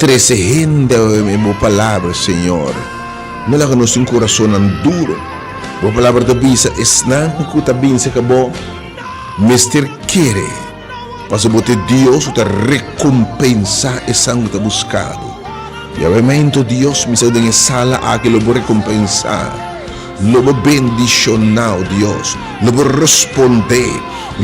trese hende awe Bo palabra, Señor. No laga nos tin kurasonnan duro. Bo palabra ta bisa, Esnan ku ta bin serka Bo mester kere, pasobra Bo ta e Dios ku ta rekompensá esnan ku ta buska Bo. I awe mento, Dios, mi sa ku den e sala aki lo Bo rekompensá, lo Bo bendishoná, o Dios, lo Bo respondé,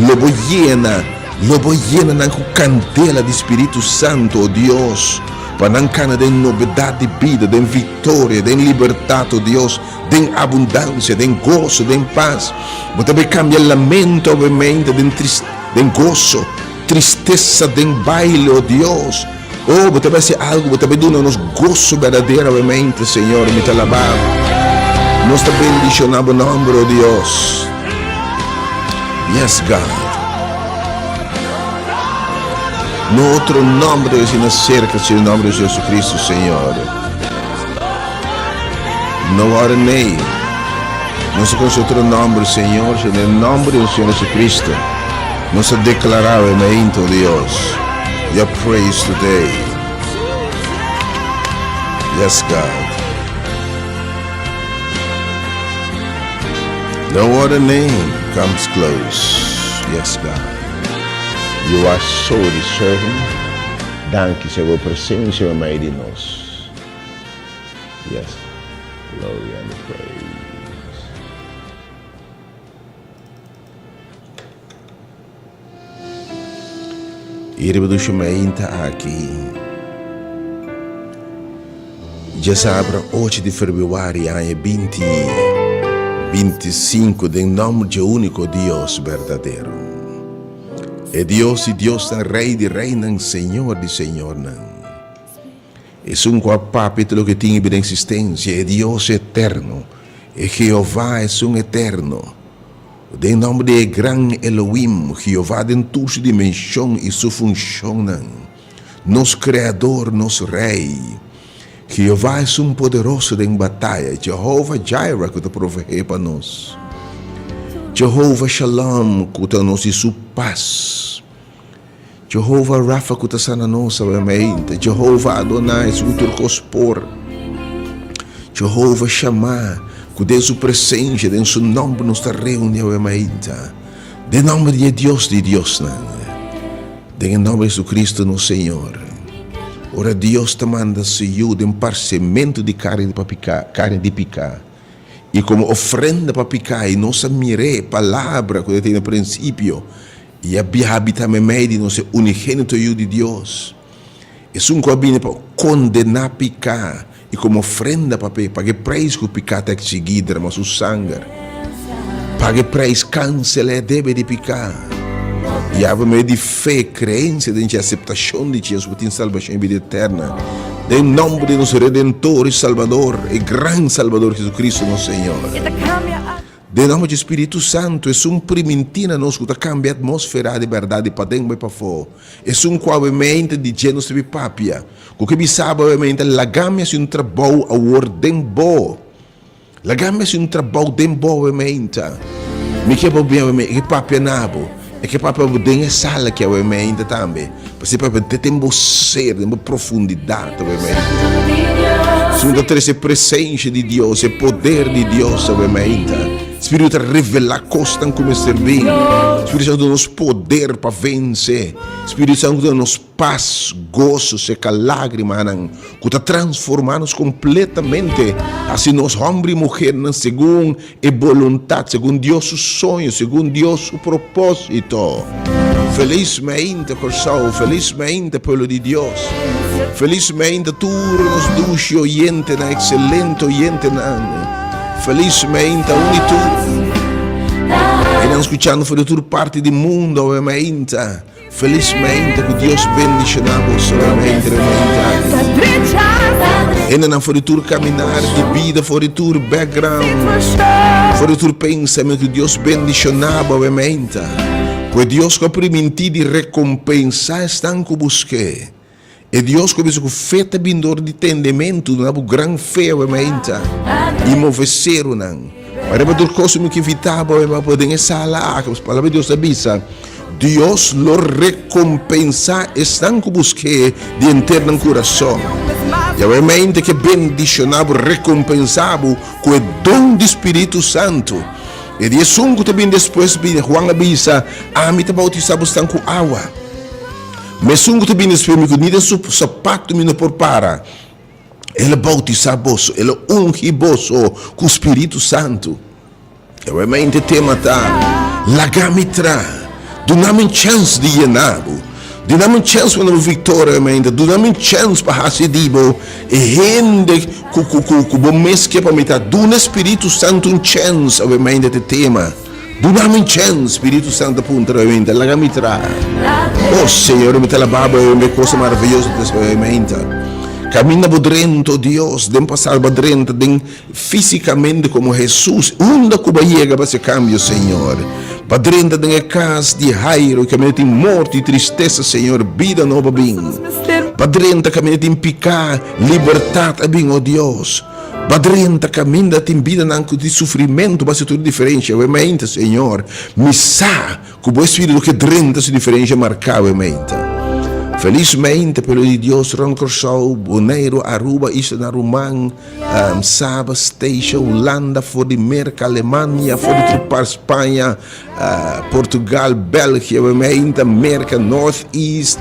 lo Bo yena, lo Bo yena nan ku kandela di Spiritu Santu, o Dios, pa nan kana den nobedat di bida, den viktoria, den libertat, o Dios, den abundansia, den goso, den pas. Bo ta bai kambia lamento awemente den tris, den goso, tristesa den baile, o Dios. O, Bo ta bai hasi algu, Bo ta bai duna nos goso berdadero awemente, Señor. Mi ta alabá Bo. Nos ta bendishoná Bo nòmber, o Dios. Yes, God. No otro nòmber ta asina serka sino e nòmber di Jesucristo, Señor. No other name. No se conoce otro nombre, Señor, sino el nombre de Señor Jesucristo. Nos a declara awe Dios. Your praise today. Yes, God. No other name comes close. Yes, God. You are so deserving. Danki, Señor, bo presencia meimei di nos. Yes, glory and praise. I riba dushi mainta aki, djasabra ocho di febrüari aña binti 25, den nòmber dje úniko Dios berdadero, e Dios di diosnan, Rei di reinan, Señor di señornan. Esun ku a papia tur loke tin i bira eksistensia, e Dios eterno, e Jehová esun eterno. Den nòmber di e gran Elohim, Jehová den tur su dimenshon i su funshonnan, nos Kreador, nos Rei. Jehová esun poderoso den bataya, Jehová Jireh ku ta proveé pa nos, Jehová Shalom ku ta nos di su pas. Jehova Rafa ku ta sana nos awemente, Jehova Adonai su ku tur kos por, Jehova Shama ku den su presensia, den su nòmber nos ta reuni awemente, den nòmber di e Dios di diosnan, den e nòmber di Jesucristo nos Señor. Ora Dios ta manda su Yu den parsementu di karni pa piká, karni di piká, i komo ofrenda pa piká, i nos a mir'é, Palabra ku ta tene prinsipio, I a biaha habitá meimei di nos e Unigénito Yu di Dios, esun ku a bini pa kondená piká i komo ofrenda pa paga e preis ku piká ta eksigí, drama su sanger, paga e preis, kanselá e debe di piká. I a pa medio di fe, kreensia den dje, aseptashon di dje, nos por tin salbashon i bida eterna. Den nòmber di nos Redentor i Salbador, e gran Salbador Jesucristo nos Señor. Den nòmber di Spiritu Santu, esun primintí na nos ku ta kambia atmósfera di bèrdat di paden bai pafó, esun ku awe mente di dje nos ta papia, ku ke bisa bo awe mente, Laga mi hasi un trabou awor den bo. Laga mi hasi un trabou den bo awe mente. Mi ke bo bin awe mente, e ke papia na bo, e ke papia bo den e sala aki awe mente tambe. Pasobra papia te den bo ser, den bo profundidat awe mainta. Esun ta trese presencia di Dios, e poder di Dios awe mainta. Spiritu ta revela cosnan cu mester bin. Spiritu Santo duna nos poder pa vence. Spiritu Santo duna nos pas, goso, seca lagrimanan, cu ta transforma nos completamente, haci nos homber y muhernan segun E boluntat segun Dios su soño, segun Dios su propósito. Felismente Kòrsou, felismente pueblo di Dios, felismente tur nos dushi oyentenan, ekselente oyentenan, felismente un i tur. Enan skuchando for di tur parti di mundo awe mainta. Felismente ku Dios bendishoná boso realmente realmente aki. Hendenan for di tur kaminar di bida, for di tur background, for di tur pensamentu, Dios bendishoná bo realmente. Ku e Dios ku a primintí di rekompensá esnan ku busk'é. E Dios ku a bisa ku fe ta bin dor di tendementu, duna bo gran fe awe mainta i move serunan. Riba tur kos mi ke invitá bo awe pa den e sala aki, pasobra palabra di Dios ta bisa, Dios lo rekompensá esnan ku busk'é di henter nan kurason. Yahweh mente ke bendishoná bo, rekompensá bo ku e don di spiritu santu. E di esun ku ta bini despues bini, Juan a bisa, Ami ta boutisá bosnan ku awa. Ma esun ku ta bini despues mi ku ni den su sapatu mi no por para. El a boutisá boso, el a ungi boso ku spiritu santu. Realmente tema ta, Laga mi tra, duna mi un chèns di yena bo, duna mi un chèns pa duna bo viktoria realmente, duna mi un chèns pa hasi di bo e hende ku ku ku ku bo mes ke pa mi ta. Duna e Spiritu Santu un chèns realmente ta e tema. Duna mi un chèns, Spiritu Santu a puntra realmente, laga mi tra. Oh Señor, mi ta alabá bo e kosa maravioso ta realmente. Kaminda bo drenta, oh Dios, den pasado bo a drenta den. Físikamente komo Hesus, unda ku bo a yega pa hasi kambio, Señor? Pa drenta den e kas di Jairo kaminda tin morto i tristesa, Señor, bida nobo a bin. Pa drenta kaminda tin piká, libertat a bin, o Dios. Pa drenta kaminda tin bidanan ku tin sufrimentu, bo a hasi tur diferensha. Awe mainta, Señor, mi sa Ku bo espiritu ke drenta su diferensha marká bo mente. Felismente pueblo di Dios rònt Kòrsou, Boneiru, Aruba, islanan ruman, Saba, Statia, Hulanda, for di Merka, Alemania, for di tur par Spaña, Portugal, Belgia, bo mente, Merka, North East,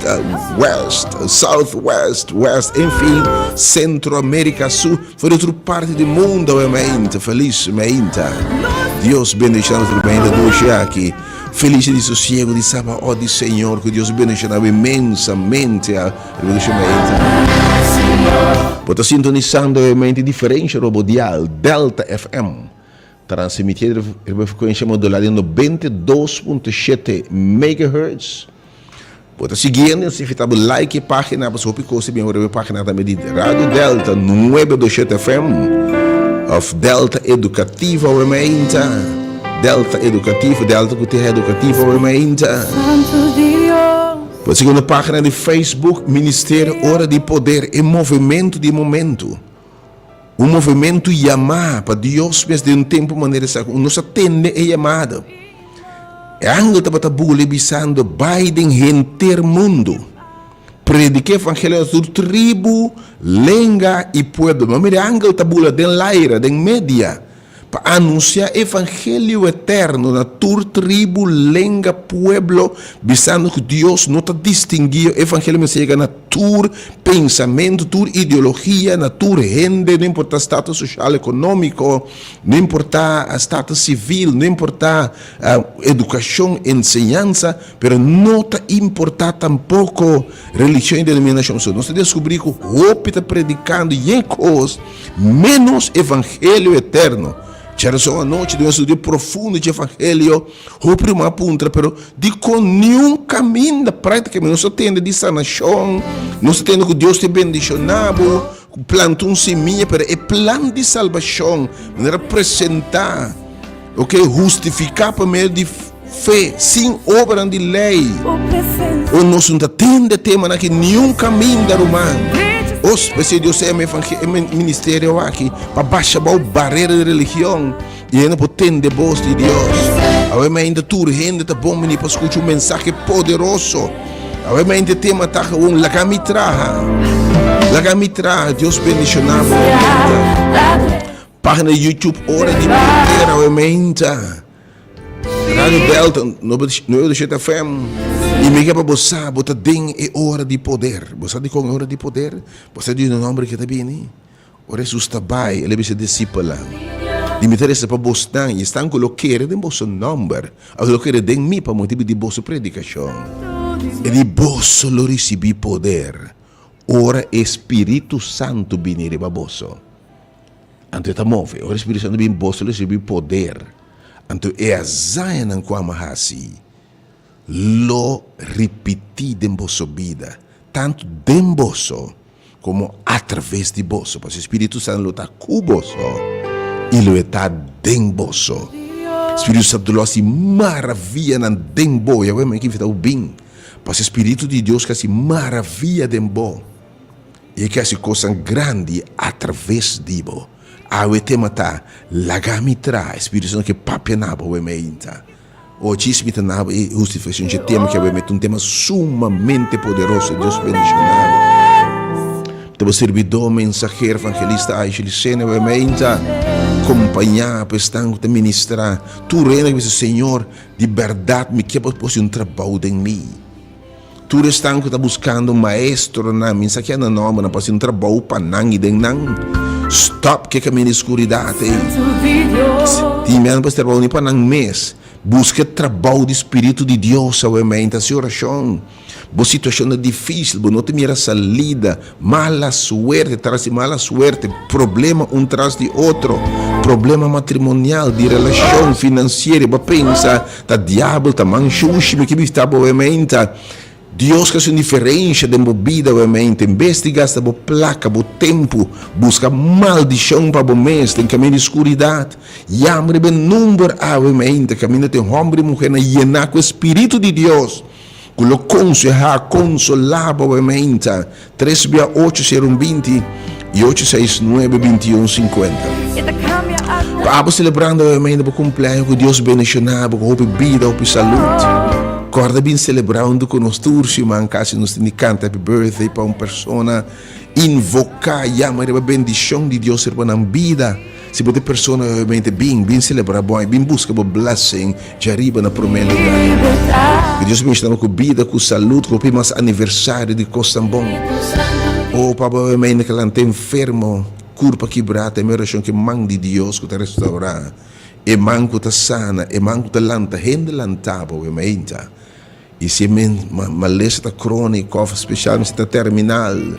West, South West, West, enfin, Sentro Amerika, Sur, for di tur parti di mundo bo mente. Felismente. Dios bendiciona nos tremendo dushi aki. Feliz di sosiego di Sabaoth di Señor. Ku Dios bendiciona bo inmensamente. Riba dushi mente. Bo ta sintonisando e mente diferencia robo dial Delta FM. Transmitiendo riba frecuencia modulada di 92.7 megahertz. Bo ta siguiendo nos invita bo like e pagina pasobra hopi cos ta bin riba e pagina tambe di Radio Delta 927 FM of Delta Educativo awe mainta Delta Educativo Delta cu TH Educativo awe mainta Bo ta sigui nos pagina di Facebook Ministerio Ora di Poder e movimento di momento un movimento yama pa Dios mes den un tempo manera esaki nos a tende e yamada. E angel tabata bula i bisando, Bai den henter mundu, predika e evangelio na tur tribu, lenga i pueblo. Ma mira, e angel ta bula den laira, den media, pa anunsiá e evangelio eterno na tur tribu, lenga, pueblo, bisando ku Dios no ta distinguí. E evangelio mester yega na tur pensamentu, tur ideologia, na tur hende, no importá status sosial, ekonómiko. No importá status sivil, no importá edukashon, enseñansa, pero no ta importá tampoko religion i denominashon. So nos ta deskubrí ku hopi ta predikando yen kos ménos evangelio eterno. Djarason anochi den un estudio profundo dje evangelio, hopi ruman a puntra, pero dikon niun kaminda práktikamente nos ta tende di sanashon, nos ta tende ku Dios ta bendishoná bo, Ku planta un simia, pero e plan di salbashon manera presentá, ok, hustifiká pa medio di fe, sin obranan di lei. O nos no ta tende temanan aki niun kaminda, ruman. O p'esei Dios a yama e ministerio aki pa basha bou barera di religion. I hende por tende bos di Dios. Awe mainta tur hende ta bon bini pa skucha un mensahe poderoso. Awe mainta e tema ta gewoon laga mi traha. Laga mi traha. Dios bendiciona bo mainta. Pagina di YouTube Ora di Poder awe mainta. Radio Delta 97 FM. I mi ke pa bo sa bo ta den e ora di poder. Bo sa dikon e ora di poder? Bo sa di un nomber ke ta bini? Ora Hesus ta bai, el a bisa e disipelnan, Di mi ta resa pa bosnan i esnan ku lo kere den boso nòmber, òf lo kere den mi pa motibu di boso predikashon. E di boso lo risibí poder ora e Spiritu Santu bini riba boso. Anto e ta move. Ora e Spiritu Santu bini, boso lo risibí poder. Anto e hazañanan ku amo a hasi lo ripití den boso bida, tantu den boso Komo atraves di boso, pasobra e Spiritu Santu lo ta ku boso i lo e ta den boso. Spiritu Santu lo hasi maravianan den bo. Yahweh mi ke invitá bo bin, pasobra e Spiritu di Dios ke hasi maravia den bo i e ke hasi kosnan grandi atraves di bo. Awe tema ta, Laga mi traha. E Spiritu Santu ke papia na bo, awe meinta. O djis mi ta naba e hustifikashon dje tema ki awe mete un tema sumamente poderoso. Dios bendishoná bo. Mi ta bo sirbidó, mensahero, evangelista Aisha Licene awe meinta kompañá pa esnan ku ta ministrá. Tur hende ku bisa, Señor, di bèrdat mi ke pa bo hasi un trabou den mi. Tur esnan ku ta buskando maestronan, mi sa kia nan nòmbernan, pa hasi un trabou pa nan i den nan. Stòp ku e kaminda di skuridat ei. Tin miedu pa hasi trabou ni pa nan mes. Buska e trabou di spiritu di Dios awe meinta. Hasi orashon. Bo situashon ta difísil, bo no ta mira salida. Mala suerte tras di mala suerte, problema un tras di otro, problema matrimonial, di relashon, finansiero, bo a pensa Ta diabel ta man shushi mi ke bista bo wementa. Dios ke hasi un diferensha den bo bida wementa. En bes di gasta bo plaka, bo tempu buska maldishon pa bo mes den kaminda di skuridat, yama riba e number a wementa kaminda tin hòmber i muhernan yená ku e Spiritu di Dios ku lo konsehá, konsolá bo wementa. Tres bia ocho sero un 20 i ocho seis nuebe 21 50. Pa abo selebrando obviamente bo kumpleaño ku Dios bendishoná bo ku hopi bida, hopi salud. Kòrda bin selebrá huntu ku nos tur siman kasi nos tin di kanta happy birthday pa un persona, invoká, yama riba bendishon di Dios riba nan bida. Si bo ta e persona obviamente bin, bin selebrá bo aña, bin buska bo blessing djariba na promé lugá. Ku Dios bendishoná bo ku bida, ku salud, ku hopi mas aniversario di kosnan bon. Oh pa bo obviamente ku lanta enfermo, kurpa kibrá, ta e mi orashon ku e man di Dios ku ta restaurá, e man ku ta sana, e man ku ta lanta hende lantá bo obviamente. I si e malesa ta króniko òf spesialmente si ta terminal,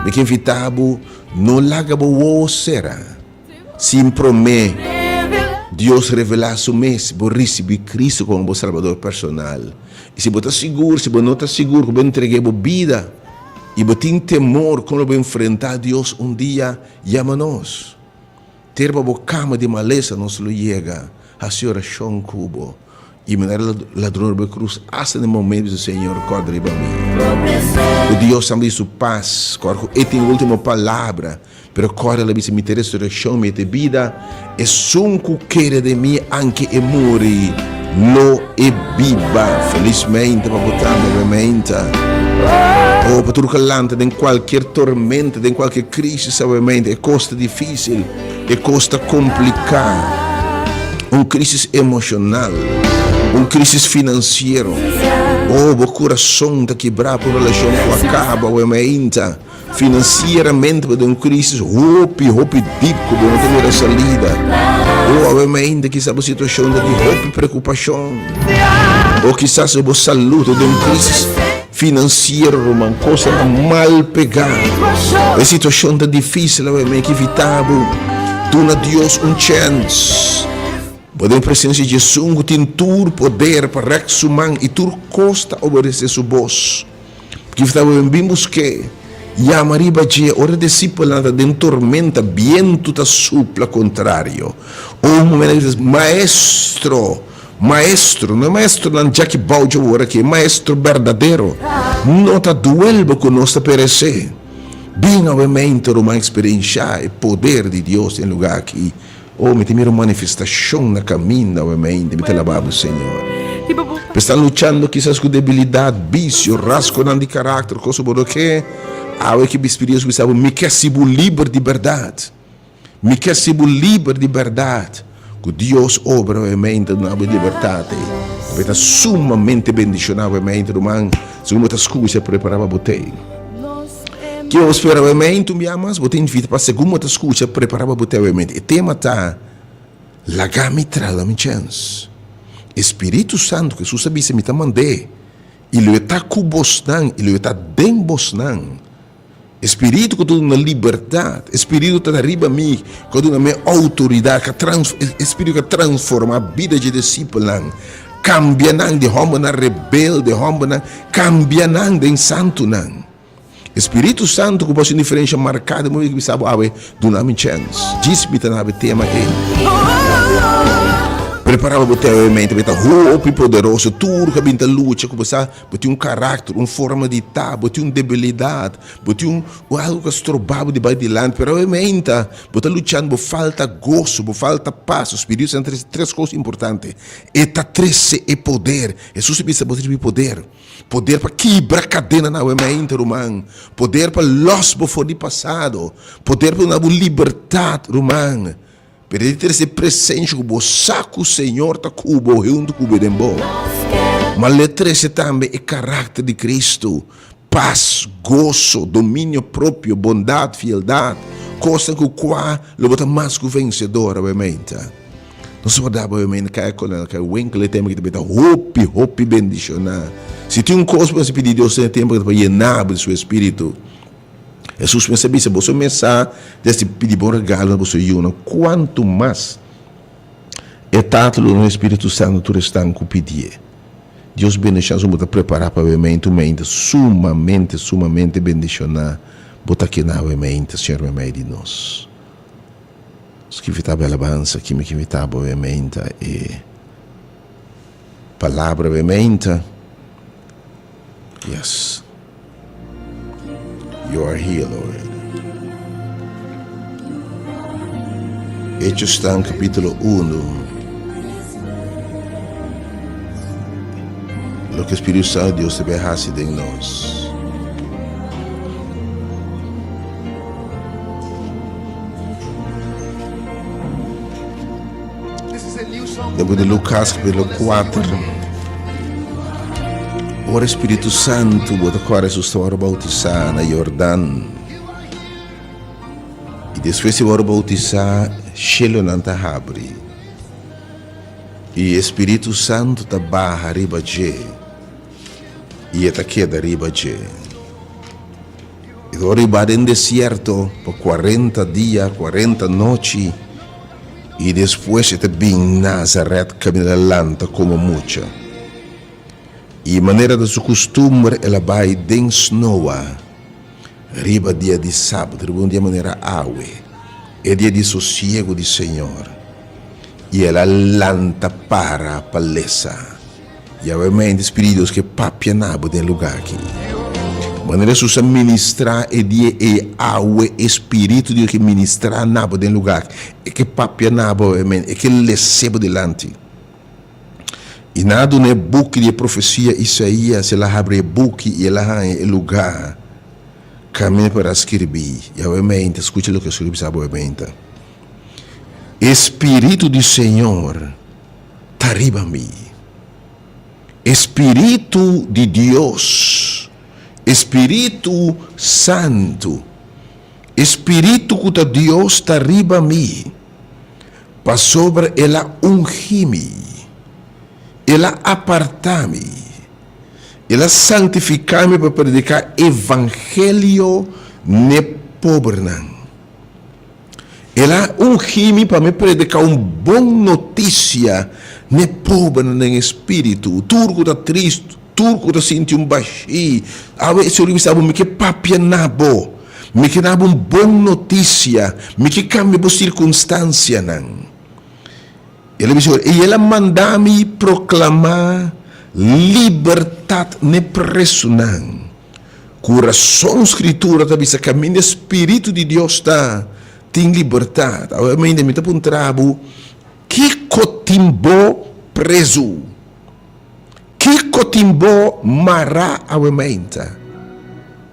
mi ke invitá bo, no laga bo wowo sera sin promé Dios revelá Su mes, bo risibí Cristo komo bo Salbador personal. I si bo ta sigur, si bo no ta sigur ku bo entreg'é bo bida i bo tin temor kon lo bo enfrentá Dios un dia, yama nos. Ter pa bo kama di malesa nos lo yega hasi orashon ku bo i manera ladron riba e krus asta na e momento bisa Señor kòrda riba mi. Ku Dios tambe di su pas kòrda ku e tin ultimo palabra pero kòrda el a bisa mi ta e resurekshon mi ta e bida esun ku kere den mi anke e muri lo e biba. Felismente pa bo tambe obviamente. Oh, pa tur ku a lanta den kualkier tormenta, den kualkier krisis, obviamente, e kos ta difísil, e kos ta kompliká. Un krisis emoshonal, un krisis finansiero. Oh, bo kurason ta kibrá pa un relashon ku a kaba, obviamente. Finansieramente bo den un crisis hopi hopi dip ku bo no ta mira salida. O awe mainta kisas bo situashon ta di hopi preokupashon. O kisas bo salud ta den un crisis finansiero ruman, kosnan ta mal pegá. E situashon ta difisil awe mai, ki evitá bo duna Dios un chèns. Bo den presensia di esun ku tin tur poder pa rèk su man i tur kos ta obedesé su bos. Kif ta bo bin busk'é? Yama riba dje. Ora e disipelnan ta den tormenta, bientu ta supla kontrario. Un muhé ta grita, Maestro! Maestro! No e maestronan djaki bou dje wor aki, e maestro berdadero. No ta duel bo ku nos ta peresé. Bin awe mente, ruman, eksperenshá e poder di Dios den lugá aki. Oh, mi ta mira un manifestashon na kaminda awe mente, mi ta laba bo, Señor. Bo sta luchando kisas ku debilidat, bisio, rasgonan di karakter, kos ku bo no ke. Awe ki bispidí Dios bisa bo, Mi ke hasi bo liber di bèrdat. Mi ke hasi bo liber di bèrdat. Ku Dios obra awe mente duna bo e libertat ei. Bo ta sumamente bendishoná awe mente, ruman, segun bo ta skucha, prepará pa bo tei. Ke bo spera awemente un bia mas? Bo ta invita pa segun bo ta skucha prepara pa bo te awemente. E tema ta, Laga mi traha mi chèns. E Spiritu Santu ku Hesus a bisa mi ta mand'é i lo e ta ku bosnan i lo e ta den bosnan. E Spiritu ku ta duna libertat, e Spiritu ta riba mi ku a duna mi outoridat, ku a trans e Spiritu ku a transformá bida dje disipelnan, kambia nan di hòmbernan rebelde, hòmbernan kambia nan den santunan. E Spiritu Santu ku por hasi un diferensha marká den bo bida ku bisa bo awe, duna mi chèns. Djis mi ta na awe tema ei. Prepara pa bo te awe mente, bo ta hopi poderoso, tur ku a bin ta lucha ku bo sa, bo tin un karakter, un forma di ta, bo tin un debilidat, bo tin un algu ku a stroba bo di bai dilanti, pero awe meinta bo ta luchando, bo falta goso, bo falta pas. Spiritu Santu ta trese tres kos importante, e ta trese e poder, Hesus a bisa bo ta risibi poder, poder pa kibra kadenanan awe meinta ruman, poder pa lòs bo for di pasado, poder pa duna bo libertat ruman. Pero e di trese presencia cu bo sa cu Señor ta cu bo hunto cu bo den bo. Ma lo e trese tambe e caracter di Cristo, paz, goso, dominio propio, bondad, fieldad, cosnan cu cua lo bo ta mas cu vencedor awe-meinta. Nos warda bo awe-meinta caya Colonel caya Winkel e tempo aki ta beta hopi, hopi bendiciona. Si tin un cos bo mester pidi Dios den e tempo aki ta pa yena bo di su Espiritu. Hesus mes a bisa, Boso mes sa des di pidi bon regalo na boso yunan, kuantu mas e Tata lo duna e Spiritu Santu tur esnan ku pidié. Dios bendishoná su bo ta prepará pa awe meinta, un meinta sumamente, sumamente bendishoná bo ta keda awe meinta, Señor meimei di nos. Nos ke invitá bo e alabansa aki, mi ke invitá bo awe meinta e palabra awe meinta. Yes. You are here, Lord. Hechosnan capítulo 1. Loke Spiritu Santo Dios ta bay haci den nos. Den buki di Lukas kapítulo 4, ora e Spiritu Santu bo ta kòrda Hesus ta wòrdu boutisá na Yordan. I despues di wòrdu boutisá, shelunan ta habri i e Spiritu Santu ta baha riba dje i e ta keda riba dje. E ta wòrdu hibá den desierto pa kuarenta dia, kuarenta nochi. I despues e ta bin Nazaret kaminda el a lanta komo mucha. I manera ta su kustumber el a bai den snoa riba dia di sabat, riba un dia manera awe, e dia di sosiegu di Señor, i el a lanta para pa lesa. Yahweh mente Spiritu di Dios ke papia na bo den lugar aki. Manera Hesus a ministra e dia ei awe e Spiritu di Dios ke ministra na bo den lugar aki. E ke papia na bo awe mente, e ke lese bo dilanti. I nan a duna e buki di e profesia Isaías, el a habri e buki i el a haña e lugar kaminda por a skirbi. Yahweh mente, skucha loke Hesus bisa bo awe mente. E Spiritu di Señor ta riba mi. E Spiritu di Dios, e Spiritu Santu, e Spiritu ku ta Dios ta riba mi, pasobra El a ungí mi, El a apartá mi, El a santifiká mi pa prediká evangelio n'e pobernan. El a ungí mi pa mi prediká un bon notisia n'e pobernan den espíritu, tur ku ta tristu, tur ku ta sinti un bashí. Awe e Señor bisa bo, Mi ke papia na bo, mi ke dabo un bon notisia, mi ke kambia bo sirkunstansianan. El a bisa, I el a manda mi proklamá libertat n'e presunan. Ku rason Skritura ta bisa kaminda e Spiritu di Dios ta, tin libertat. Awe mainta mi ta puntra bo, Kiko tin bo prezu? Kiko tin bo mará awe mainta?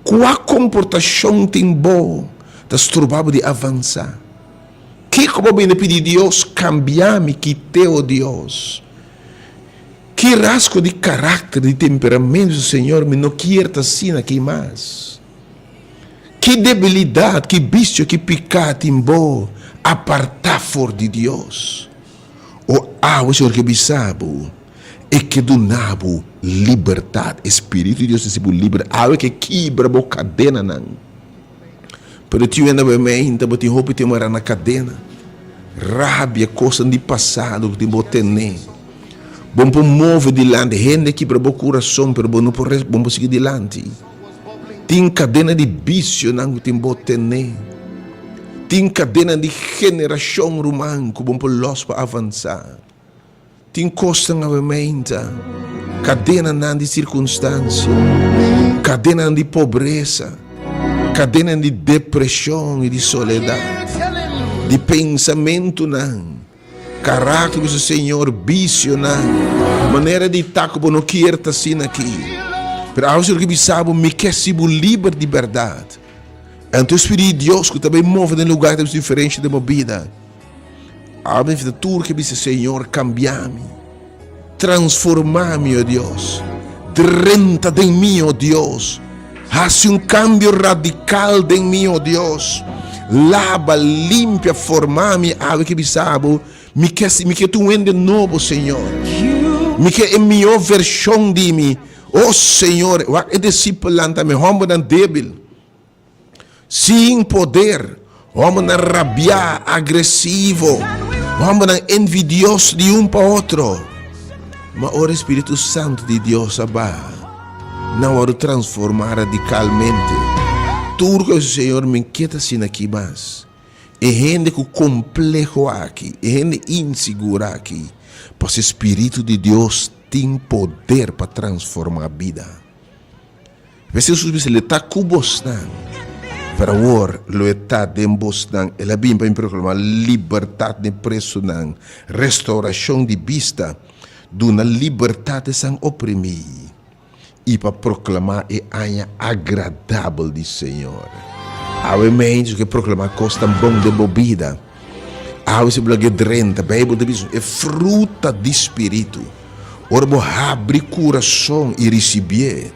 Kua komportashon tin bo ta stroba bo di avansá? Kiko bo bini pidi Dios, Kambia mi, kit'é, o Dios? Ki rasgo di karakter, di temperamento, Señor, mi no kier ta asina aki mas. Ki debilidat, ki bisio, ki piká tin bo apartá for di Dios? O awe Señor ke bisa bo, E ke duna bo libertat, e Spiritu di Dios ta hasi bo liber, awe ke kibra bo kadenanan. Pero tiu hende bo meinta bo tin hopi tempo era na cadena. Rabia, cosnan di pasado cu tin bo tene. Bo no por move dilanti. Hende kibra bo curason pero bo no por bo no por sigui dilanti. Tin cadena di bicionan cu tin bo tene. Tin cadena di generacion ruman cu bo no por los pa avansa. Tin kosnan awe meinta, kadenanan di sirkunstansia, kadenanan di pobresa, kadenanan di depreshon i di soledat, di pensamentunan, karakter ku su Señor, bisionan, manera di ta ku bo no kier ta asina aki. Pero awe Señor ke bisa bo, mi ke hasi bo liber di bèrdat. Anto e Spiritu di Dios ku ta bai move den lugar ta bisa diferensha den bo bida. Awe mi ta tur ke bisa, Señor, kambia mi, transforma mi, o Dios, drenta den mi, o Dios, hasi un kambio radikal den mi, o Dios, laba, limpia, forma mi. Awe ke bisa bo, mi ke, mi ke ta un hende nobo, Señor, mi ke e mihó vershon di mi, o Señor. Wak e disipelnan tambe, hòmbernan débil. Sin poder, hòmbernan rabiá, agresivo, hòmbernan envidioso di un pa otro. Ma ora e Spiritu Santu di Dios a baha, nan wòrdu transformá radikalmente. Tur ku a bisa, Señor, mi ke ta asina aki mas. E hende ku kompleho aki, e hende insigur aki, pasobra e Spiritu di Dios tin poder pa transformá bida. P'esei Hesus bisa, Lo e ta ku bosnan, pero awor lo e ta den bosnan. El a bin pa mi proklamá libertat n'e presunan, restourashon di bista, duna libertat esnan oprimí, i pa proklamá e aña agradabel di Señor. Awe mei nos ke proklamá kosnan bon den bo bida. Awe si bo laga e drenta, Beibel ta bisa, e fruta di spiritu. Ora bo habri kurason i risibié,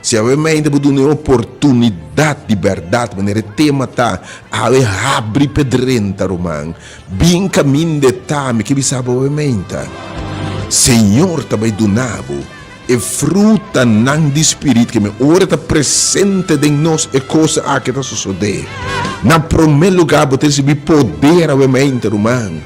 si awe mainta bo duna e oportunidat di bèrdat, manera e tema ta, awe habri p'e drenta, ruman. Bin kaminda e ta, mi ke bisa bo awe mainta, Señor ta bai duna bo e frutanan di Spirit, ke mi ora ta presente den nos e kos aki ta sosodé. Na promé lugá bo ta risibí poder awe mainta, ruman.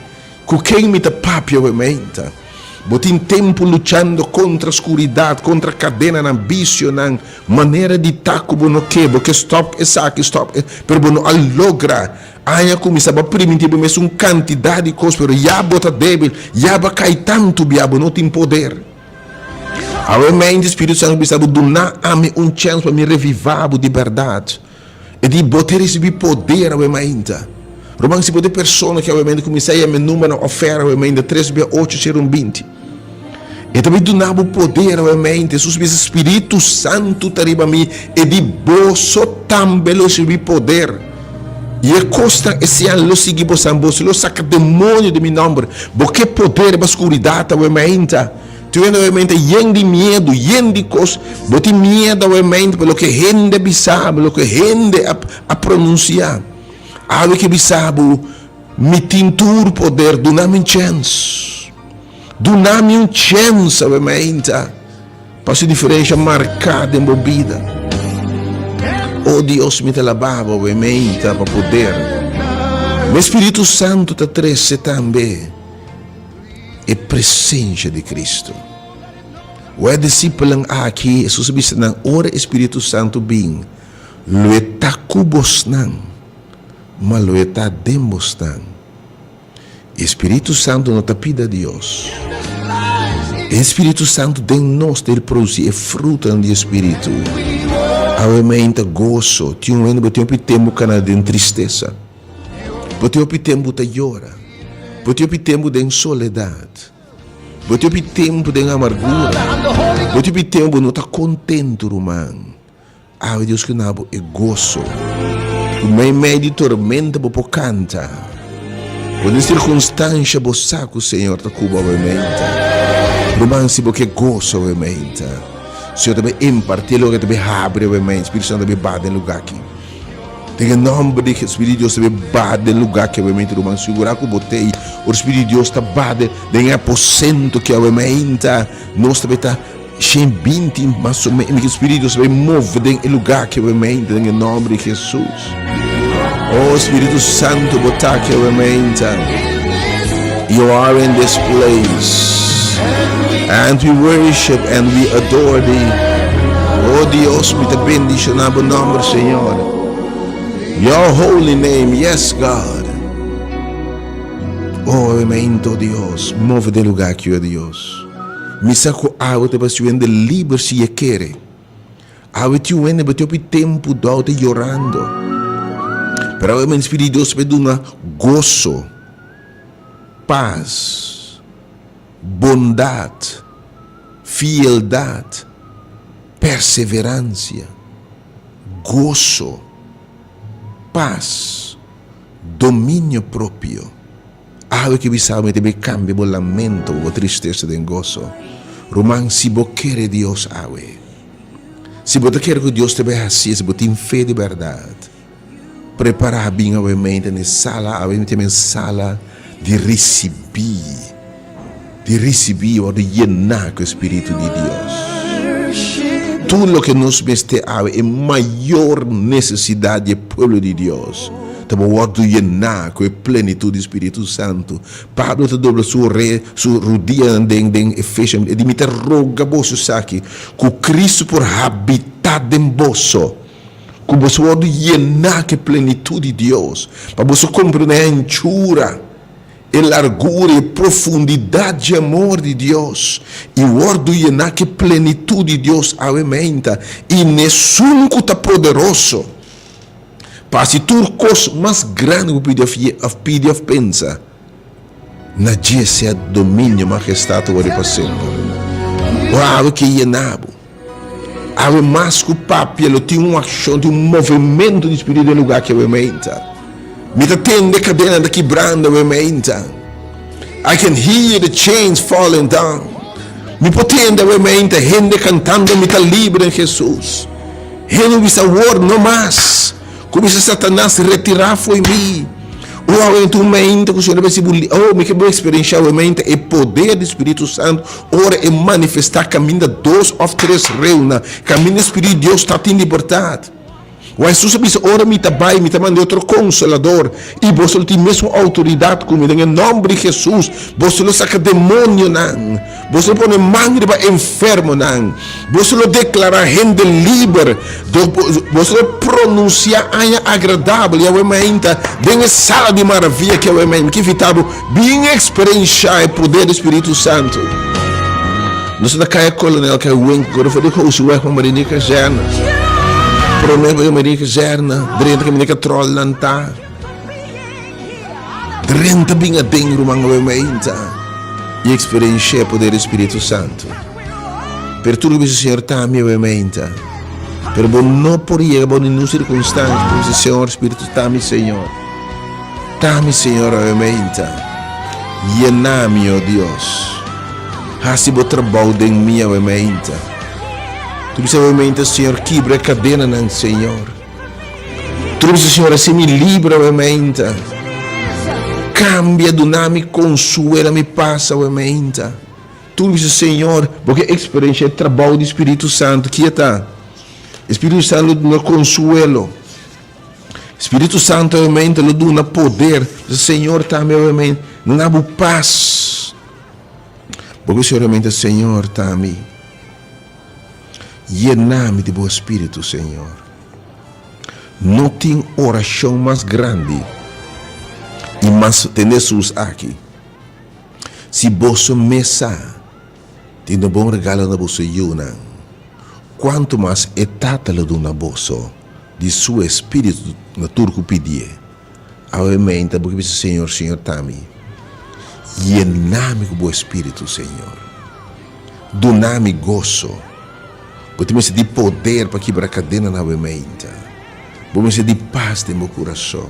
Ku ken mi ta papia awe mainta? Bo tin tempu luchando kontra skuridat, kontra kadenanan, bisionan, manera di ta ku bo no ke. Bo ke stòp esaki, stòp e, pero bo no a logra. Aña kuminsá bo a primintí bo mes un kantidat di kos, pero ya bo ta débil, ya bo a kai tantu bia, bo no tin poder. Awe mainta Spiritu Santu bisa bo, Duna ami un chèns pa mi revivá bo di bèrdat. E di, Bo ta risibí poder awe mainta. Ruman, si bo ta e persona ku awe mainta kuminsá yama e numbernan ofer awe mainta, tres bia ocho sera un binti. E ta bai duna bo poder awe mainta. Hesus bisa, Spiritu Santu ta riba mi. E di, Boso tambe lo risibí poder. I e kosnan e señal lo sigui bosan. Boso lo saka demonio den mi nòmber. Bo ke poder riba skuridat awe mainta? Tin hende awe yen di miedu, yen di kos. Bo tin miedu awe pa loke hende a bisa bo, loke hende a pronunsiá. Awe ke bisa bo, Mi tin tur poder, duna mi un chèns. Duna mi un chèns awe mainta pa hasi diferensha marká den bo bida. O Dios, mi ta laba bo awe mainta pa poder. Mi Spiritu Santu ta trese tambe. E presencia di Cristo. Ora e disipelnan aki, Jesus a bisa nan, ora e Spiritu Santu bin, lo e ta ku bosnan, ma lo e ta den bosnan. E Spiritu Santu no ta pida Dios. E Spiritu Santu den nos ta produci e frutanan di e Spiritu. Awe mainta goso, tin un hende bo tin hopi tempu kana den tristesa. Bo tin hopi tempu ta yora. Bo tin hopi tempu den soledat. Bo tin hopi tempu den amargura. Bo tin hopi tempu bo no ta kontentu, ruman. Awe Dios ke na bo e goso. Ku meimei di tormenta bo por kanta. Bo den sirkunstansha bo sa ku Señor ta ku bo awe meinta. Ruman, si bo ke goso awe meinta, Señor ta bai imparti e loke ta bai habri awe meinta. Spiritu Santu ta bai baha den luga aki. Den e nomber di Hesus, Spiritu di Dios ta bin baha den lugar ki awe ruman. Sigura ku bo t'ei. Ora Spiritu di Dios ta baha den e aposento ki awe mainta, nos ta ta 120 mas o menos. Spiritu di Dios ta bin move den e lugar ki awe mainta, den e nomber di Hesus. Oh, Spiritu Santo, bo ta aki awe mainta. You are in this place. And we worship and we adore thee. Oh Dios, mi ta bendiciona bo nomber, Señor. Your holy name, yes, God. Oh, awe mainta, oh Dios, move den lugá aki, oh Dios. Mi sa ku awe ta basi un hende liber si e kere. Awe tin un hende bati hopi tempu dou ta yorando. Pero awe men Spiritu di Dios ta duna goso, pas, bondat, fieldat, perseveransia, goso, pas, dominio propio. Awe ke bisa mi ta bai kambia bo lamento, bo tristesa den goso. Ruman, si bo kere Dios awe, si bo ta kere ku Dios ta bai hasi, si bo tin fe di bèrdat, prepará bin awe mente na e sala awe, mi ta yama e sala di risibí, di risibí wòrdu yená ku e Spiritu di Dios. Tur loke nos mester awe, e mayor nesesidat di e pueblo di Dios, ta pa wòrdu yená ku e plenitut di Spiritu Santu. Pablo ta dobla su ore, su rudianan den den Efesionan, e di, Mi ta roga boso esaki, ku Kristu por habitá den boso, ku boso wòrdu yená ku e plenitut di Dios, pa boso komprendé e anchura, E largura i e profundidat dje amor di Dios, i wòrdu yená ku e plenitut di Dios awe meinta, i n'esun ku ta poderoso pa hasi tur kos mas grandi ku pidi òf pidi òf pensa, na dje sea dominio, magestat i wòrdu pa semper. O awe ke yená bo. Awe mas ku papia lo tin un akshon, tin un movementu di spiritu den lugá aki awe meinta. Mi ta tende kadenanan ta kibrando awe meinta. I can hear the chains falling down. Mi por tende awe meinta hende kantando mi ta libre den Jesus. Hende bisa awor no mas. Ku bisa Satanas retirá fo'i mi. O awe ta un mente ku Señor a besi bo Oh, mi ke bo eksperenshá awe mente e poder di Spiritu Santu ora e manifestá kaminda dos òf tres reuna, kaminda e Spiritu di Dios ta tin libertat. Wak Hesus a bisa, Ora mi ta bai, mi ta manda e otro Konsolador, i boso lo tin mesun outoridat ku mi. Den e nòmber di Hesus, boso lo saka demonionan, boso lo pone man riba enfermonan, boso lo deklará hende liber. Boso lo pronunsiá aña agradabel Yahweh mainta den e sala di maravia ku Yahweh mainta. Mi ke invitá bo bin eksperenshá e poder di Spiritu Santu. Nos ta kaya Kolonel kaya Wenk kore for di Hoseweg pa Marinha Kazèrne. Promé pa Marinha Kazèrne drenta kaminda katròlnan ta. Drenta bin aden ruman Yahweh mainta i eksperenshá e poder di Spiritu Santu. Pero tur ku bisa Señor ta mi awe mainta. Pero bo no por yega bo ningun sirkunstansia ku bisa Señor Spiritu ta mi Señor. Ta mi Señor awe mainta. Yena mi, o Dios. Hasi bo trabou den mi awe mainta. Tur bisa awe mainta Señor kibra e kadenanan Señor. Tur bisa Señor hasi mi libre awe mainta. Kambia duna mi konsuelo mi pas awe mainta. Tur bisa, Señor, bo ke eksperenshá e trabou di Spiritu Santu. Ki e ta? E Spiritu Santu lo duna konsuelo. Spiritu Santu obviamente lo duna poder. Bisa, Señor, tambe obviamente duna bo pas. Bo ke seguramente, Señor, tambe yena mi di bo Spiritu, Señor. No tin orashon mas grandi i mas, tende Hesus aki. Si boso mes sa di duna bon regalo na boso yunan, kuantu mas e Tata lo duna boso di su Espíritu na tur ku pidié. Awe meinta bo ke bisa, Señor, Señor, ta mi. Yena mi ku bo Espíritu, Señor. Duna mi goso. Bo tin mester di poder pa kibra kadenanan awe meinta. Bo mester di pas den bo kurason.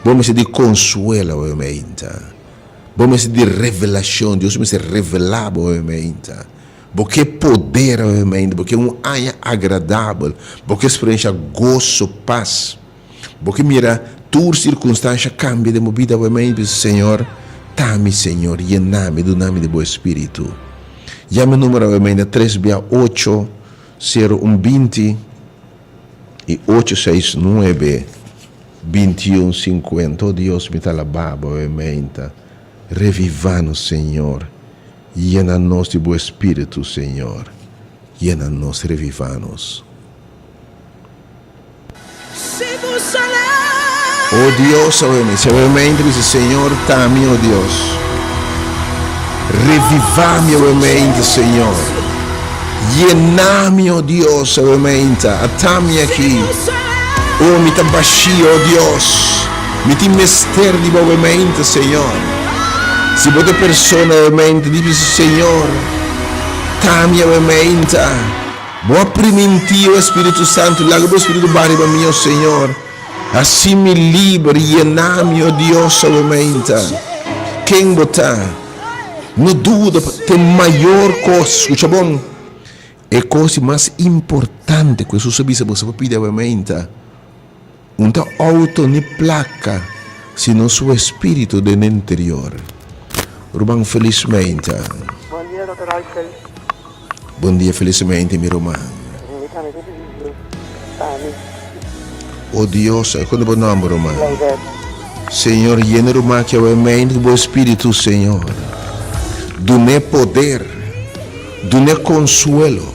Bo mester di konsuelo awe meinta. Bo mester di revelashon. Dios mester revelá bo awe meinta. Bo ke poder awe meinta. Bo ke un aña agradabel. Bo ke eksperenshá goso, pas. Bo ke mira tur sirkunstansha kambia den bo bida awe meinta. Bisa, Señor, ta mi Señor, yena mi, duna mi di bo Espíritu. Yama e numero awe meinta, tres bia ocho, sero un binti i ocho seis nuebe. 21 50 Oh Dios mi ta alabá bo awe meinta Revivá nos Señor Yena nos di bo Espíritu Señor Yena nos revivá nos. Si bo sale. O Dios, awe mi, si awe mente bisa, Señor, ta mi, o Dios. Revivá mi awe mente, Señor. Yena mi, o Dios, awe mente. Ata mi aki. O mi ta bashí, o Dios. Mi tin mester di bo awe mente, Señor. Si bo ta e persona awe mente, di bisa, Señor, ta mi awe mente. Bo a primintí, o Espíritu Santu, laga bo Espíritu baha riba mi, o Señor. Hasi mi liber, yena mi, o Dios, awe mainta. Ken bo ta? No duda, ta e mayor kos, skucha bon, e kos di mas importante ku Hesus a bisa boso pa pidi awe mainta, un ta outo ni plaka, sino su espíritu den interior. Ruman, felis mainta. Bon dia, Dòkter Raichel. Bon dia felizmente mi ruman. Mi tambe ta pidi Dios pa mi. O Dios, ay kon bo nomber ruman? Laivette. Señor yena ruman aki awe mente ku bo espiritu Señor. Dun'é poder, dun'é konsuelo,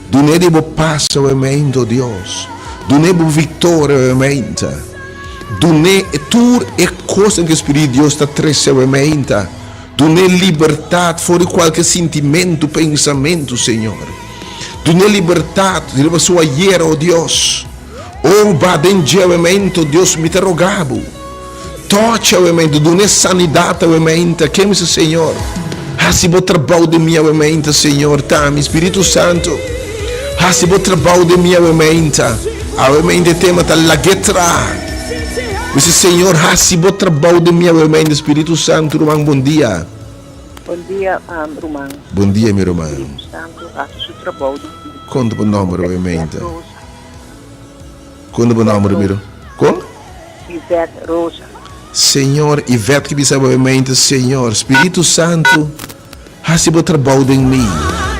dun'é di bo pas awe mente o Dios, dun'é bo viktoria awe mente, dun'é tur e kosnan ku e Spiritu di Dios ta trese awe mente. Dun'é libertat for di kualke sintimentu, pensamentu, Señor. Dun'é libertat riba su ayera, o Dios. O ba den dje awemente, o Dios, mi ta roga Bo. Tocha awemente, dun'é sanidat awemente. Ke mi sa, Señor? Hasi Bo trabou den mi awemente, Señor. Ta mi, Spiritu Santu, hasi Bo trabou den mi awemente. Awemente e tema ta lag'é traha. Bisa Señor haci bo trabou den mi awe mende Spiritu Santo ruman bon dia. Bon dia ruman. Bon dia mi ruman. Spiritu Santo haci su trabou den mi. Con ta bo nomber awe mente? Con ta bo nomber mi ruman? Con? Yvette Rosa. Señor Yvette ki bisa bo awe mente Señor Spiritu Santo haci bo trabou den mi.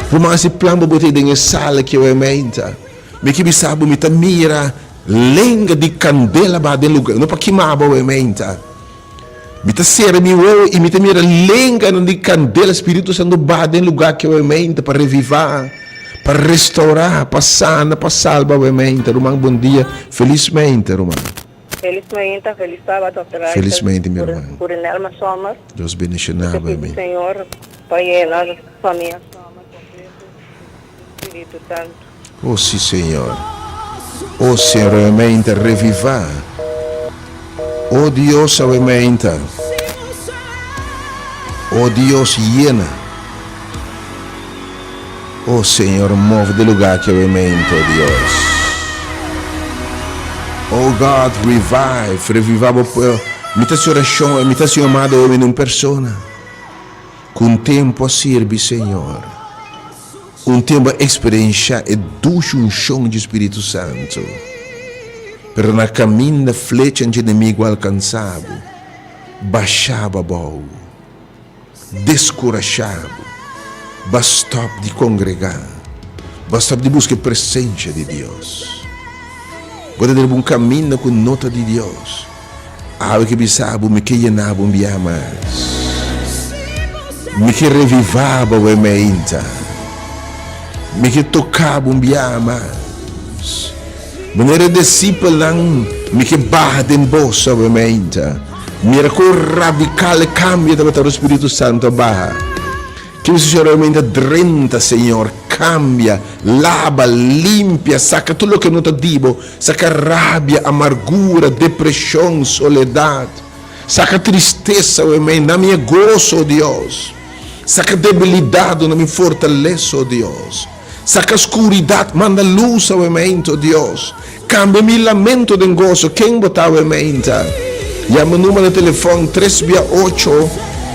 Ruman haci plan bo bo ta den e sala aki awe mente. Mi ke bisa bo mi ta mira lenga di kandela baha den lugar, no pa kima bo awe meinta. Mi ta sera mi wowo i mi ta mira lenganan di kandela, Spiritu Santu baha den lugar aki awe meinta pa revivá, pa restourá, pa sana, pa salba awe meinta. Ruman bon dia, felis meinta ruman. Felis meinta, felis sábado, Dòkter Raichel. Felis meinta mi ruman. Curinelma Sommer. Dios bendishoná Mi ta bo pidi amen. Señor pa yena famia Sommer completo cu Spiritu Santo. Oh si Señor. Oh Señor awe meinta revivá. Oh Dios awe meinta. Oh Dios yena. Oh Señor move de lugar aki awe meinta oh Dios. Oh God revive, revivá bo pueblo. Mi ta haci oracion, mi ta haci yamada awe meinta un persona cu un tempo a sirbi Señor. Un tempu a eksperenshá e dushi unshon dje Spiritu Santu, pero na kaminda flecha dje enemigu a alkansá bo, bashá bo abou, deskurashá bo, bo a stòp di kongregá, bo a stòp di buska e presensia di Dios. Bo ta riba un kaminda ku no ta di Dios. Awe ke bisa bo, mi ke yena bo un bia mas. Mi ke reviva bo awe meinta. Mi ke toka bo un bia mas. Manera e disipelnan, mi ke baha den boso awe meinta. Mira kon radikal e kambio tabata ora Spiritu Santu a baha. Ke mi Señor awe meinta drenta, Señor, kambia, laba, limpia, saka tur loke no ta di bo. Saka rabia, amargura, depresion, soledad. Saka tristesa, o mi, na mi e goso, o Dios. Saka debilidad, duna mi fortalesa, o Dios. Saka scuridad, manda luz, o mi, o Dios. Cambia mi lamento den goso. Ken bo ta, o mi? Yama numero di telefon tres bia ocho,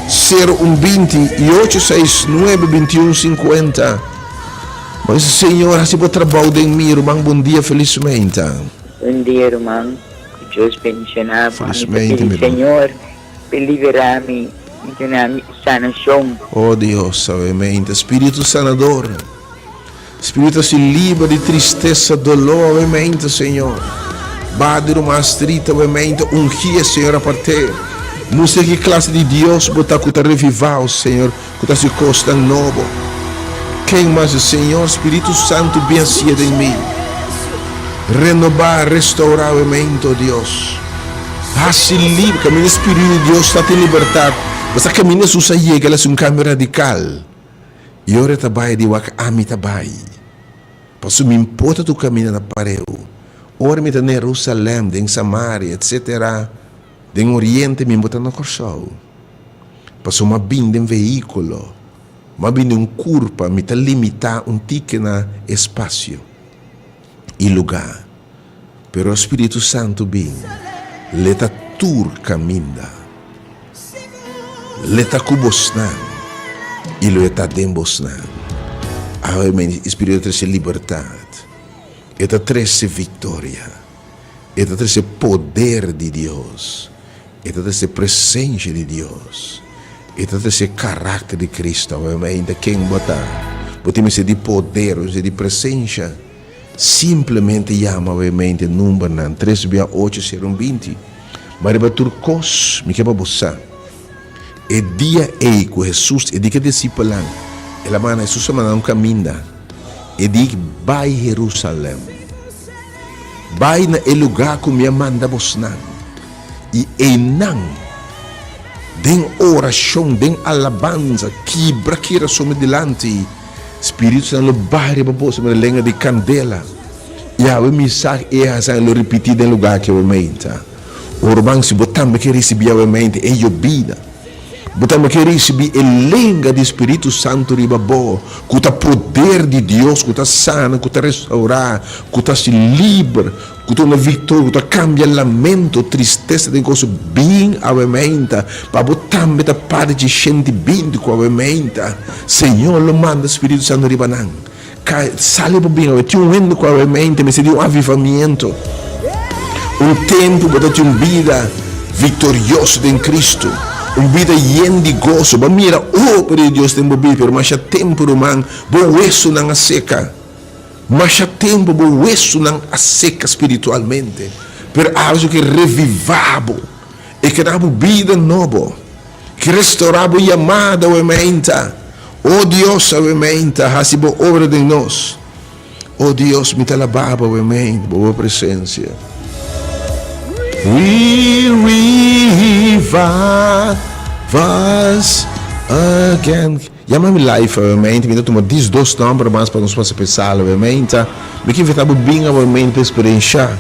sero un binti y ocho seis nuebe bintiun cincuenta. Bo bisa, Señor, hasi bo trabou den mi, ruman. Bon dia, felis meinta. Bon dia, ruman. Ku Dios bendishoná bo. Felis Ami ta meinta, pidi mi ruman. Señor pa e liberá mi i duna mi sanashon. Oh Dios, awe meinta, Spiritu sanador, Spiritu hasi liber di tristesa, doló, awe meinta, Señor. Baha di ruman Astrid, awe meinta, ungié, Señor, apart'é. Mustra ki klase di Dios bo ta ku ta revivá, oh Señor. Ku ta hasi kosnan nobo. Ken mas e Señor Spiritu Santu bin hasia den mi? Renobá, restourá e mente, o Dios. Hasi liber, kaminda Spiritu di Dios ta tin libertat. Bo sa kaminda Hesus a yega el a hasi un kambio radikal. I ora e ta bai di wak ami ta bai. Pasobra mi importa tur kaminda na pareu. Ora mi ta na Herusalèm, den Samaria, etsetera, den Oriente mi bo ta na Kòrsou. Pasobra mi a bini den vehíkulo, mi a bini den un kurpa, mi ta limitá un tiki na espasio i lugá. Pero Spiritu Santu bin, l'e ta tur kaminda. L'e ta ku bosnan i lo e ta den bosnan. Awe men, e Spiritu ta trese libertat, e ta trese viktoria, e ta trese poder di Dios, e ta trese presensia di Dios, e ta trese karakter di Kristu. Awe men, ta ken bo ta? Bo tin mester di poder, bo tin mester di presensia. Simplemente yama obviamente numbernan tres bia ocho sero un binti. Ma riba tur kos mi ke pa bo sa, e dia ei ku Hesus e di ku e disipelnan, el a manda Hesus a manda un kaminda, e di, Bai Herusalèm, bai na e lugá ku mi a manda bosnan, i einan den orashon, den alabansa, kibra kirason mi dilanti. Spiritu Santu lo baha riba boso manera lenga di kandela. Yahweh mi sa e hasan lo ripití den lugá aki awe meinta. O ruman, si bo tambe ke risibí awe meinta e yobida, bo tambe ke risibí e lenga di Spiritu Santu riba bo, ku ta poder di Dios ku ta sana, ku ta restaurá, ku ta hasi liber, ku ta duna viktoria, ku ta kambia lamento, tristesa den kos, bin awe meinta, pa bo tambe ta parti dje shenti binti ku awe meinta Señor lo manda Spiritu Santu riba nan. Kai, sali pa bin awe. Tin un hende ku awe meinta mester di un avivamiento. Un tempu bo ta tin un bida viktorioso den Kristu, un bida yen di goso. Bo a mira obra di Dios den bo bida, pero masha tempu, ruman, bo wesunan a seka. Masha tempu bo wesunan a seka spiritualmente, pero awe su ke revivá bo, e ke da bo bida nobo, ke restorá bo yamada awe meinta. O Dios, awe meinta, hasi bo obra den nos. O Dios, mi ta alabá bo awe meinta pa bo presensia. We revive us again. Yama mi live awemente, mi ta tuma diesdos number mas pa nos pasa p'e sala awemente. Mi ke invita bo bin awemente pa experiencia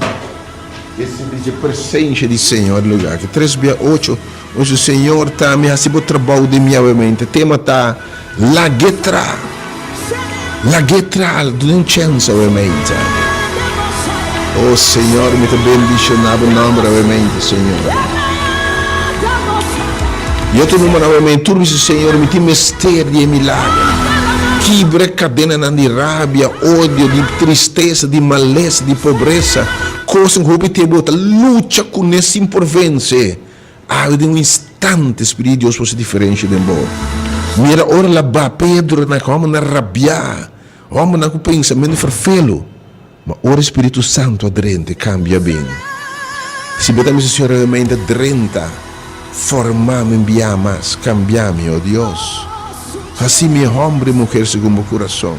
e sinti dje presencia di Señor den lugar aki. Tres bia ocho, nos di Señor ta mi haci bo trabou den mi awemente. Tema ta Lag'e tra, lag'e tra, duna un chance awemente. Oh Señor, mi ta bendiciona bo nomber awemente, Señor. I otro number awe tur bisa, Señor, mi tin mester di e milager. Kibra e kadenanan di rabia, odio, di tristesa, di malesa, di pobresa, kosnan ku hopi tempu bo ta lucha kuné sin por vense. Awe den un instante Spiritu di Dios por hasi diferensha den bo. Mira ora el a ba Pedro na e hòmbernan rabiá, hòmbernan ku pensamentu ferfelu. Ma ora e Spiritu Santu a drenta, e kambia bin. Si bo ta mester Señor realmente drenta, forma mi un bia mas, kambia mi, o Dios. Hasi mi e homber i muher segun bo kurason.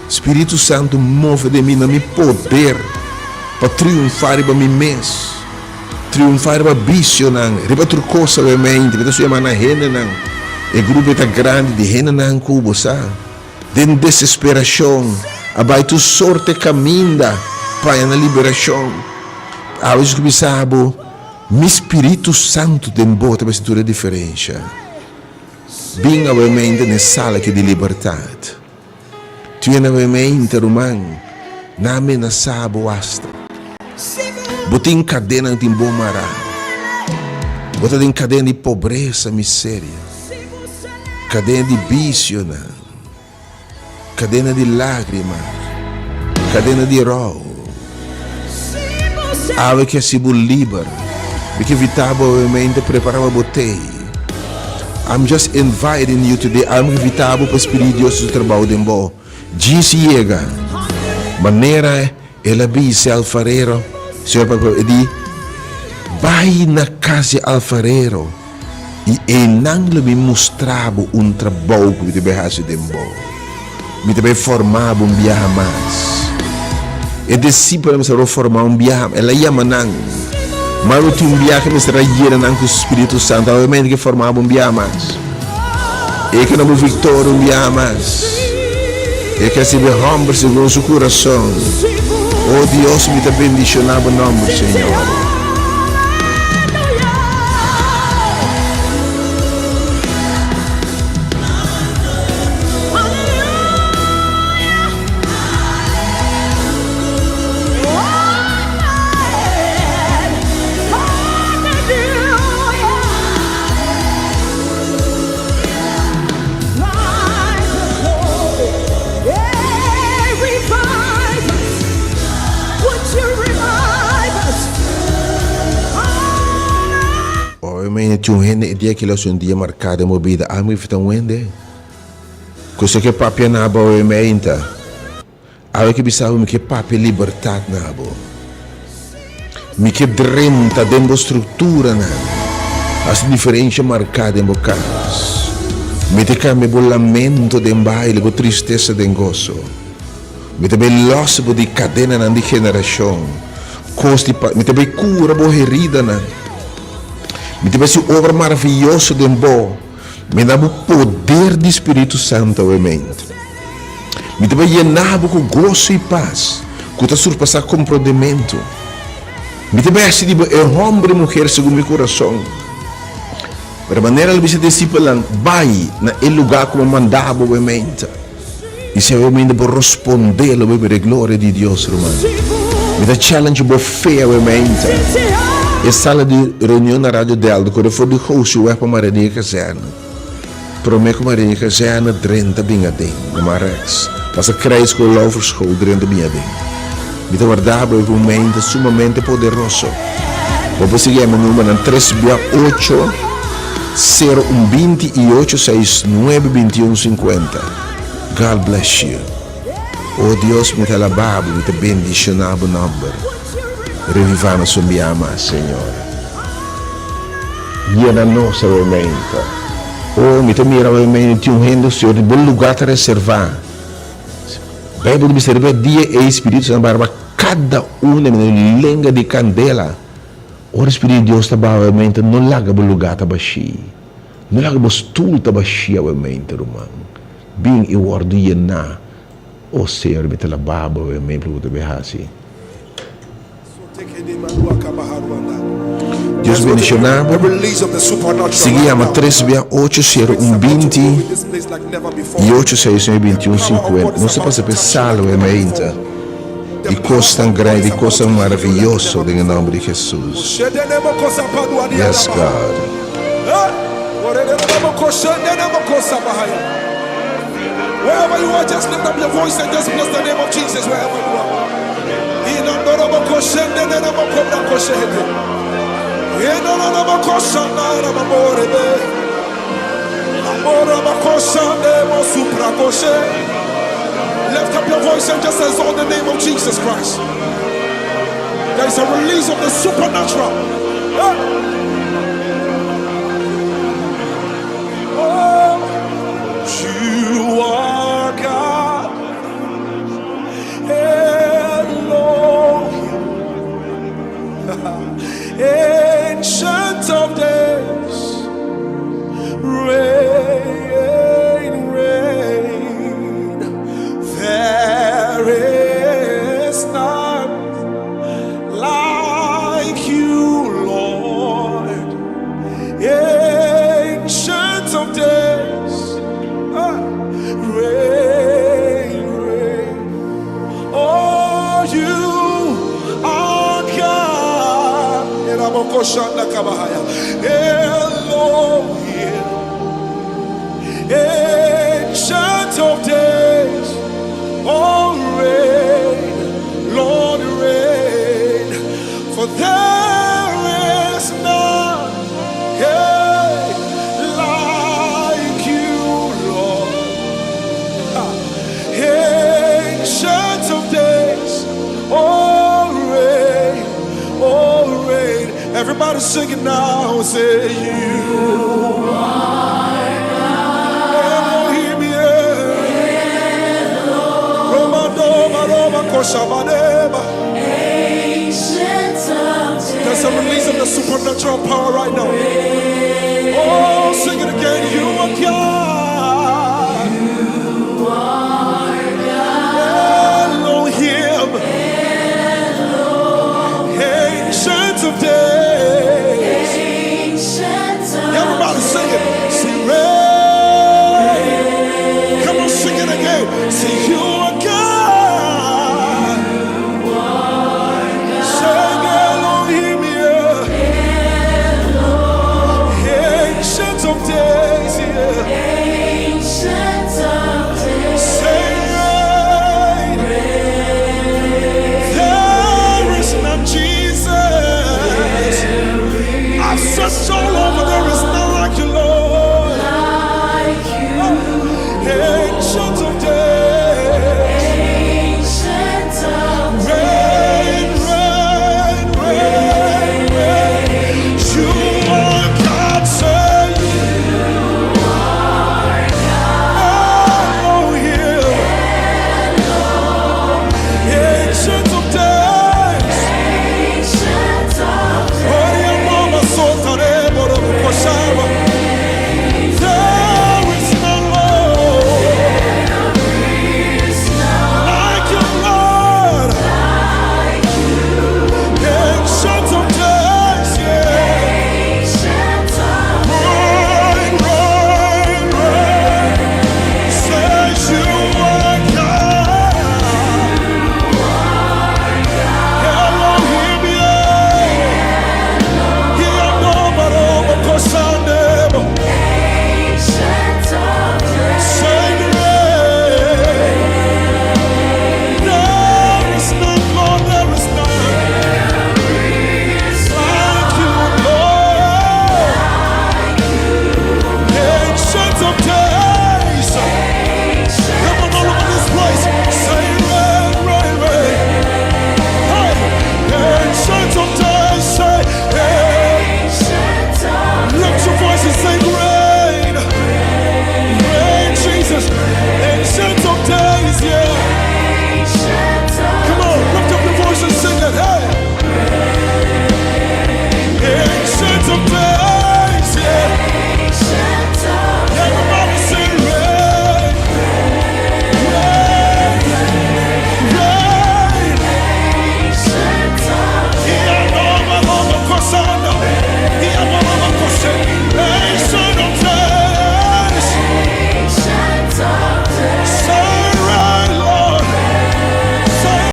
Spiritu Santu move den mi na mi poder pa triunfa riba mi mes, triunfa riba bisionan, riba tur kos awemente. Mi ta su yama na hendenan, e grupo e ta grandi di hendenan ku bo sa. Den desesperacion a bai tur sorte caminda pa haña nan liberacion. Awe Jesus ku bisa bo, Mi Spiritu Santu den bo ta bai tur e diferencia. Bin awe mente na e sala aki di libertad. Tene awe mente, ruman, nan a menasa bo hasta. Bo tin cadenan tin bo mara. Bo ta den cadena di pobresa, miseria. Kadena di bisionan, kadena di lágrima, kadena di rou. Awe ke hasi bo liber. Mi ke invita bo awe mente prepara pa bo tei. I'm just inviting you today. Awe mi ke invita bo pa Spiritu di Dios hasi su trabou den bo. Djis yega. Manera El a bisa e alfarero, Señor papia, e di, Bai na kas di e alfarero, i einan lo mi mustra bo un trabou ku mi ta bai hasi den bo. Mi ta bai forma bo un biaha mas. E disipelnan mester a wòrdu formá un biaha. El a yama nan. Ma bo tin un biaha mester a yena nan ku Spiritu Santu. Obviamente ke forma bo un biaha mas. E ke na bo viktoria un biaha mas. E ke hasi bo hòmber segun su kurason. O Dios, mi ta bendishoná bo nòmber, Señor. Obviamente tin un hende e dia kila su un dia marká den bo bida. Ami ta un hende ku si ke papia na bo obviamente. Awe ke bisa bo mi ke papia libertat na bo. Mi ke drenta den bo strukturanan, hasi diferensha marká den bo kas. Mi ta kambia bo lamento den baile, bo tristesa den goso. Mi ta bai lòs bo di kadenanan di generashon, kos di pa, mi ta bai kura bo heridanan. Mi ta bai hasi obra maravioso den bo. Mi da bo poder di Spiritu Santu awe mente. Mi ta bai yena bo ku goso i pas ku ta surpasá komprondementu. Mi ta bai hasi di bo e hòmber i muher segun mi kurason. Pero manera el bisa e disipelnan, Bai na e lugá ku mi a manda bo awe mente. I si awe mente bo rospondé, lo bo mira e gloria di Dios, ruman. Mi ta challenge bo fe awe mente. E sala di reunion na Radio Delta kore for di Goosje weg pa Marenia Kazerne. Prome ku Marenia Kazerne drenta bin aden, na man rechts. Pasa Kruiskol Lauverschool drenta bin aden. Mi ta warda bo e momento sumamente poderoso. Bo por sigui mi numbernan tres bia ocho sero un binti i ocho seis nuebe binti un sinkuenta. God bless you. O Dios mi ta alabá bo, mi ta bendishoná bo nòmber. Revivá nos un bia mas, Señor. Yena nos awe meinta. O mi ta mira awe meinta tin un hende, Señor, di bo lugá ta reservá. Bijbel ta bisa riba e dia ei Spiritu Santu a baha riba kada un di nan lenga di kandela. Ora Spiritu di Dios ta baha awe no laga bo lugá ta bashí. No laga bo stul ta bashí awe ruman. Bin i wòrdu yená. O Señor, mi ta laba bo awe pa bo ta bin hasi. Dios bendiciona bo. Sigui yama tres bia ocho sero un binti y ocho seis nueve binti un cincuenta. Nos ta pasa p'e sala wei mainta di cosnan grandi, di cosnan maravilloso den e nomber di Jesus. Yes God. Wherever you are, just lift up your voice and just bless the name of Jesus wherever you are. Lift up your voice and just exalt the name of Jesus Christ. There is a release of the supernatural. Oh, you are God. Elohim. Ancient of days. Reign, reign. There is none like you, Lord. Ancient of days. Ah, reign, reign. Oh, you are God. Elohim. Ancient of days. Oh, reign, Lord, reign. For there is none hey, like you, Lord. Ancient of days, oh reign, oh reign. Everybody sing it now. Say you are Elohim, yeah. Roma, Doma, Roma, Kosha,